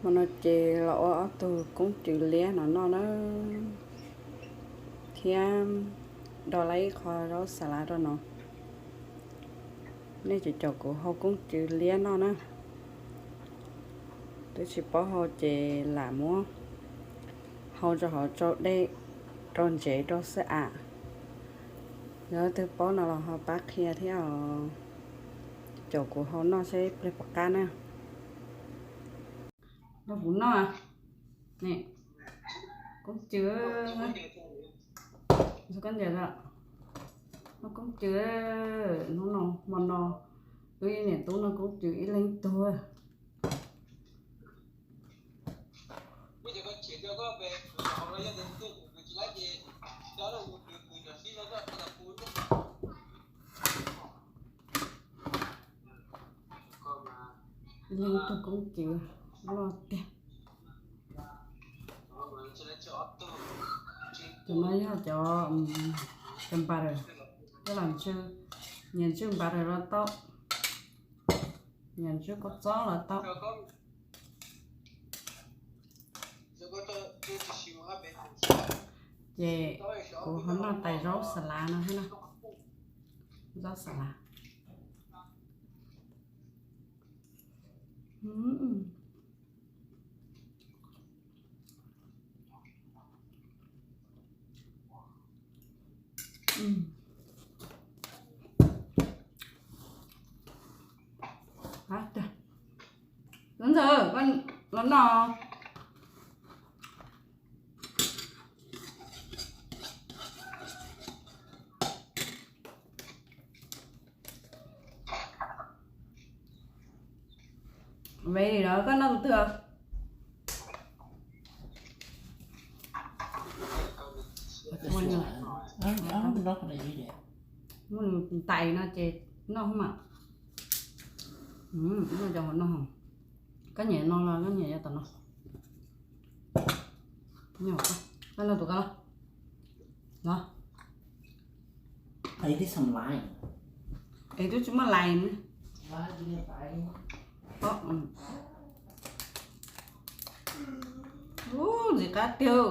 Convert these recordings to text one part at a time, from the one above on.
Hmo no ces los ua ob tug koob cws liab no noj na, thiab do lawm ib qho zaub xas lav rau no. Nej caum kuv hau koob cws liab noj na. Twb tsis paub hau ces lam muab hau rau hauv tsau dej, rau ntsev rau xwb as. Yog leej twg paub no los ho pab qhia thiab os. Caum kuv hau noj seb pliag puas qab na. Nrog kuv noj. Koob cws, noj koob cws, hnub no hmo no wb niam tub noj koob cws ib leeg tug. Ib leeg tug koob cws loj tiag. Cov no yog cov, cov npas, coj los ntsw, nyias ntswj npas los tau, nyias ntswj kua txob los tau. Ces kuv ho noj tais zaub xas lav no thiab na. Zaub xas lav. Lub ntxawg, koj los noj. Ve li lawm koj noj tus twg? Muaj ntais no ces noj mas. Noj cov hauv no. Koj nyiam no los koj nyiam yav tom no. Koj noj tus koj los. Es twb tsis muaj lais. Ntxim qab tiag.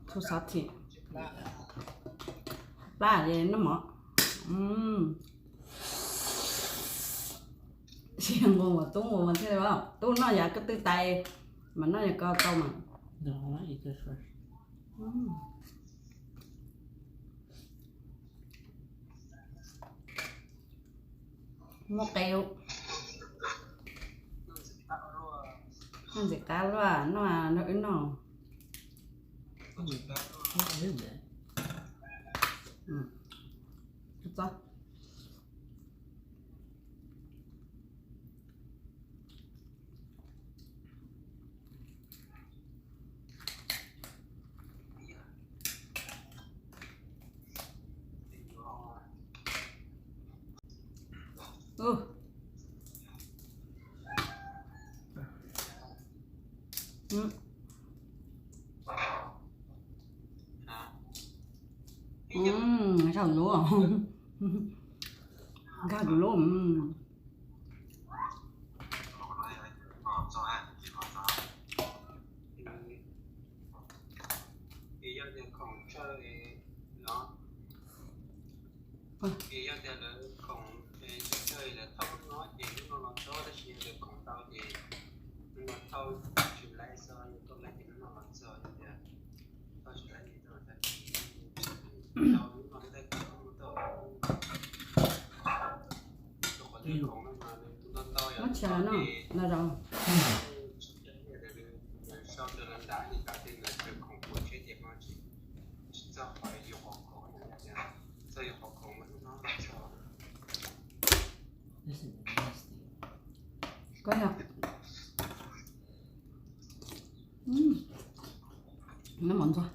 Txhua xov thim. Plab li noj mov. Tsis nqus mas tub nqus mas thiaj li, tub noj yav ko tw tais, mas noj yav ko tau mas. Muaj qe, noj ntxim qab luaj, noj nrog wb noj. Saum lub, nkag kuv lub. Yog tias khoom tsawg lawv thauj lub no ces lub no los txog, tab sis yog tias khoom tau ces lub no thauj tsis laib, xav yuav tuaj laib ces lub no los txog, yog tias thauj tsis laib ces tau lub no tag kis mus tau. Muab tshia los no, no zoo. Koj yog noj mov ntxuag.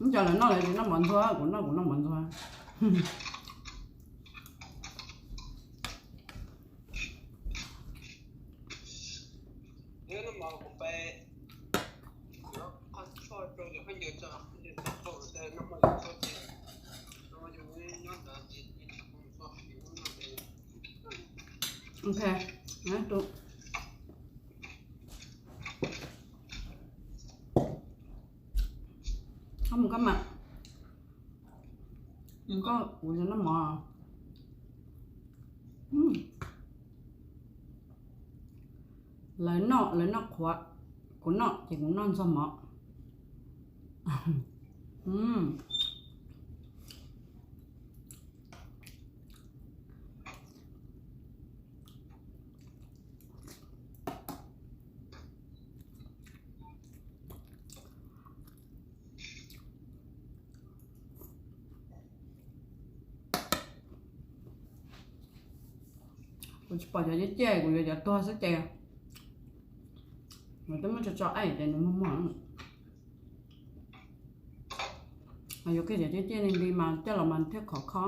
Ib co lawv noj lawv tsis noj mov ntxuag, kuv noj kuv noj mov ntxuag. Ok, tus, koj mus koj mam, koj kuv yuav noj mov. Lawv noj lawv noj qhuav, kuv noj ces kuv noj ntxuag mov. Kuv tsis pom cov ciaj ciaj, kuv yuav cov tuag xwb ces, kuv twb muab tso tso aim ces nws muag muag. Mas yuav kiag cov ciaj ciaj li nti mas coj los mas thiaj khov kho.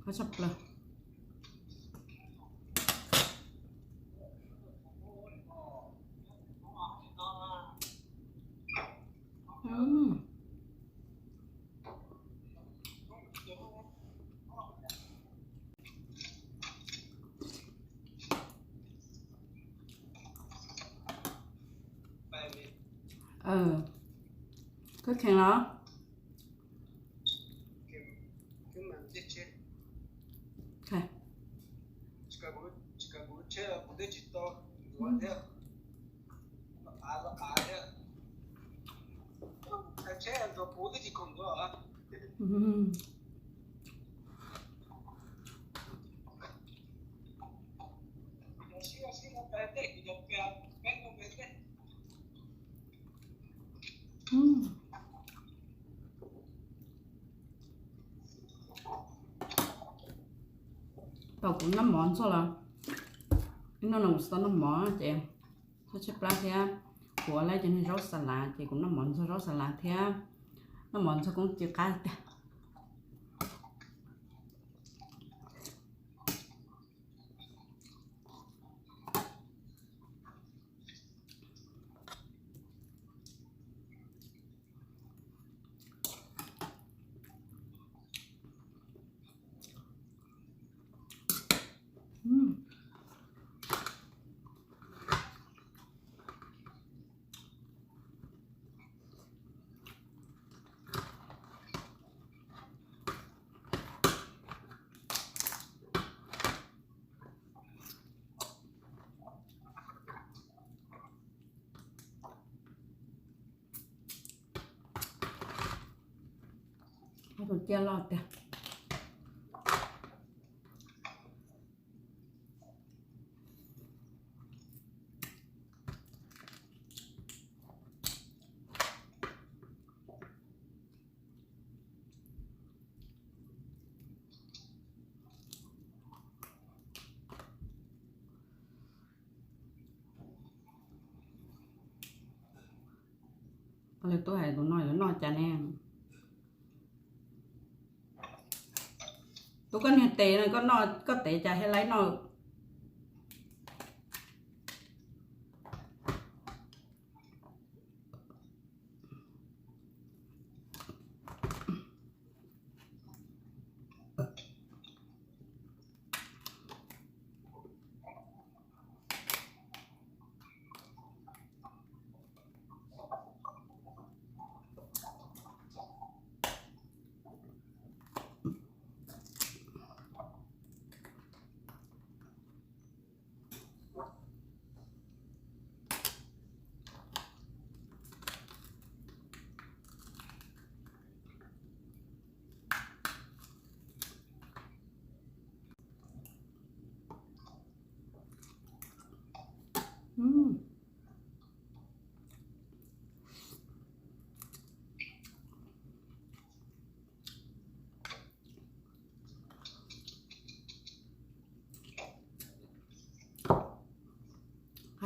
Qab tshaj plaws. Koj kheev los? Thaum kuv noj mov ntxuag los, ib hnub no kuv tsis tau noj mov ces txhob tshaib plab thiab. Kuv ua lawm cov niag zaub xa lav ces kuv noj mov ntxuag zaub xa lav thiab, noj mov ntxuag koob ci qab tiag. Ob tug ciaj loj tiag. Lwm tus hais tus no yuav noj cas ne? Tus koj niag tes no, koj noj koj tes cas thiaj laib noj?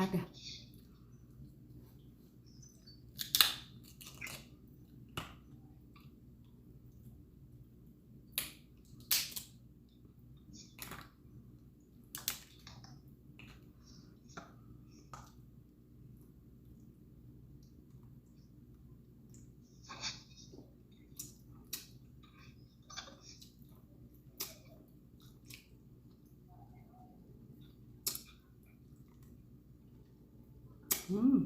Qab tiag. Yog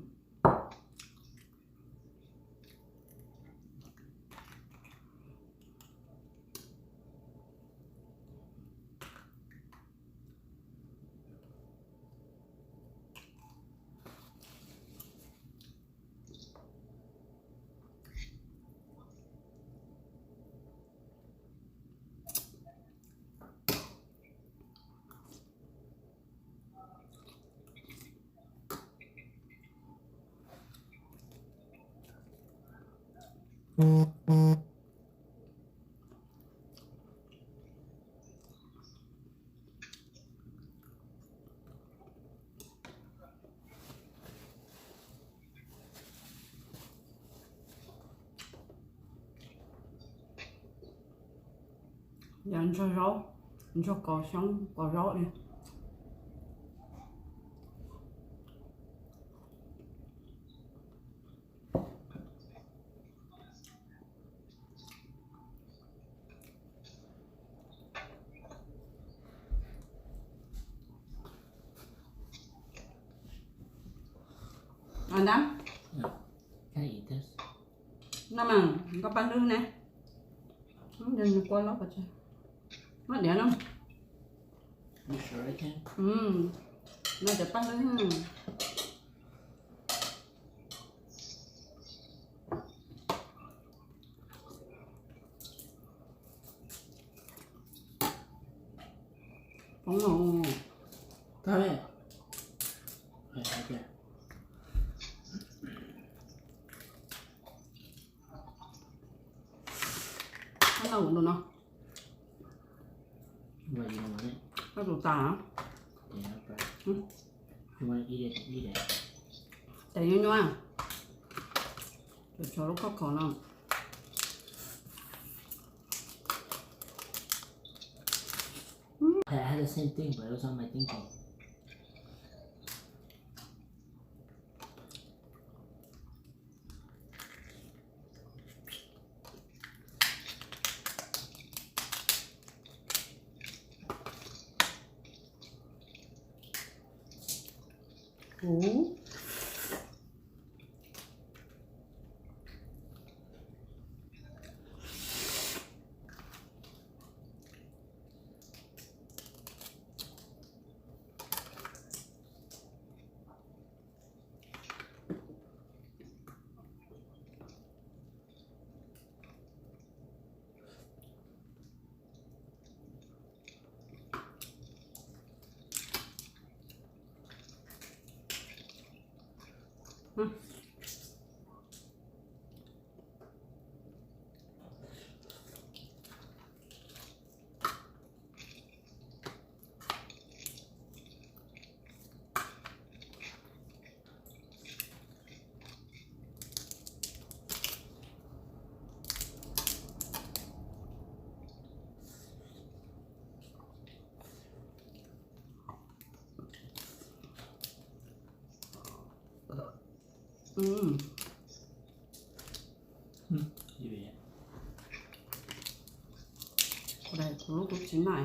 ntsuag zaub, ntsuag kaus xyoob kaus zaub li. Ntawd no mas koj paj hlwb ne, yog nws kua loj pov tseg, muab diav no, no cov paj hlwb. Poob los. Koj noj tus no. Koj tus tas. Tes nyuaj nyuaj. Cov lub koj khov no. I had the same thing, but it was on my thinking. Kuv lub kuv tsis noj.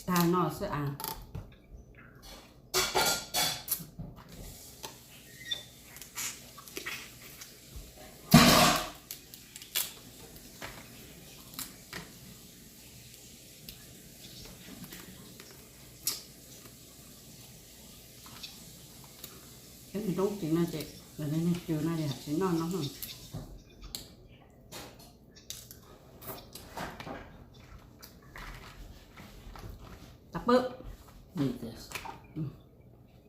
Tag no xwb as. Cov niag roob ris no ces, cov niag cw no ces tsis noj no. Tau pw.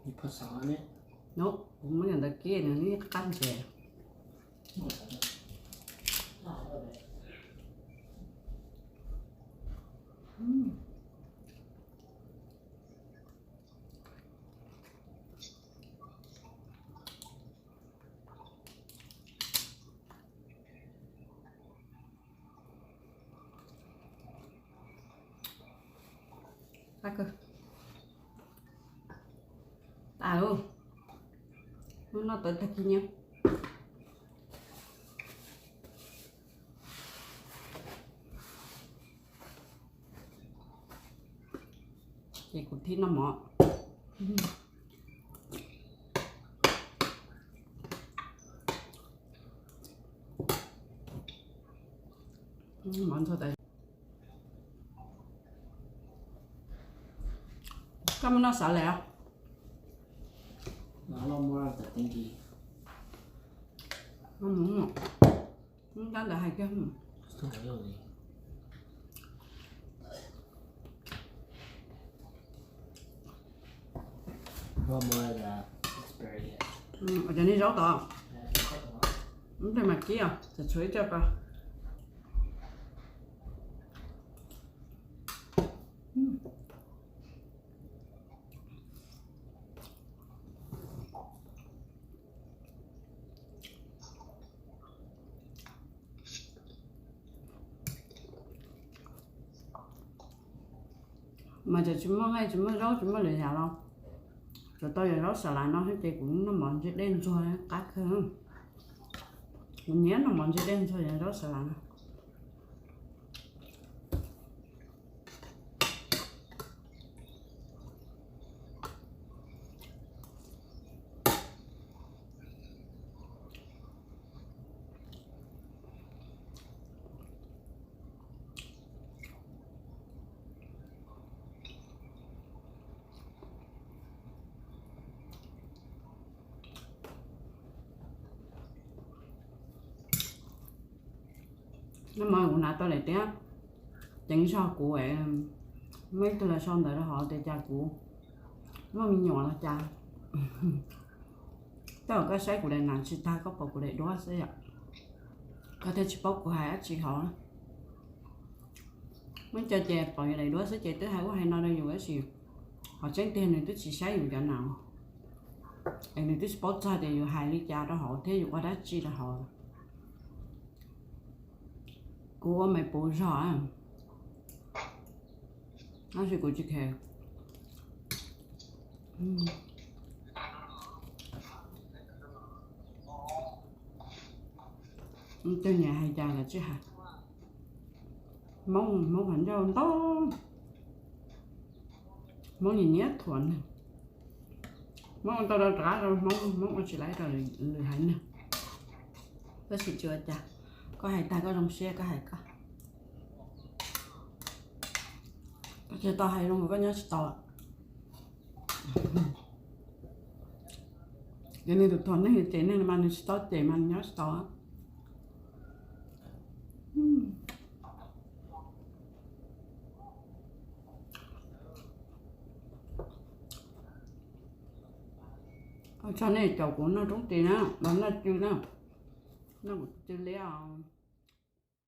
Kuv muab cov ntawd kiag nws ib qab ntses. Tas lauj, hnub no tawv tag kis nyiab. Ces kuv thib noj mov. Koj muab noj xav lawm os. Tab ntawd hais kiag. Cov niag zaub tod, ib pliag mam kib os, tshuav ib co ko. Mas tseem tsis muaj nqaij, tsis muaj zaub, tsis muaj lwm yam los, tsuas tau yog zaub xas las no xwb ces kuv noj mov ntse dej ntxuag qab kawg. Kuv nyiam noj mov ntse dej ntxuag yog zaub xas las no. Noj mov kuv hnav tau lawm thiab, ceev zog kuv, muaj ib tug los sau ntawv rau hauv tias cas kuv muaj me nyuam los cas. Tej zaum koj saib kuv daim nas tsis tag koj pom kuv daim duab xwb yom. Koj thiaj tsis paub kuv hais dab tsi hauv. Muaj cov ces pom yus daim duab xwb ces twb hais ub hais no rau yus tab sis qhov tseeb tiag nws twb tsis saib yus cov nas, es nws twb tsis paub txog tias yus hais li cas rau hauv thiab yus ua dab tsi rau hauv. Kuv ua me puv zog, tab sis kuv tsis kheev. Tej niam hais cas los tsis hais. Hmoob, Hmoob qhov ncauj ntau, Hmoob nyiam nyiam thuam neeg. Hmoob ua tau rau rov qab rau Hmoob, Hmoob ua tsis laib rau lwm haiv neeg. Tab sis tsis ua cas, koj hais tag koj zoo siab koj hais koj. Koj tsis tau hais zoo koj nyob tsis tau. Yog nws tus thuam neeg ces neeg mas nws tsis tau cem mas nws nyob tsis tau. Tso nej caum kuv noj roob ris na, los noj cw na, noj kuv cw liab os.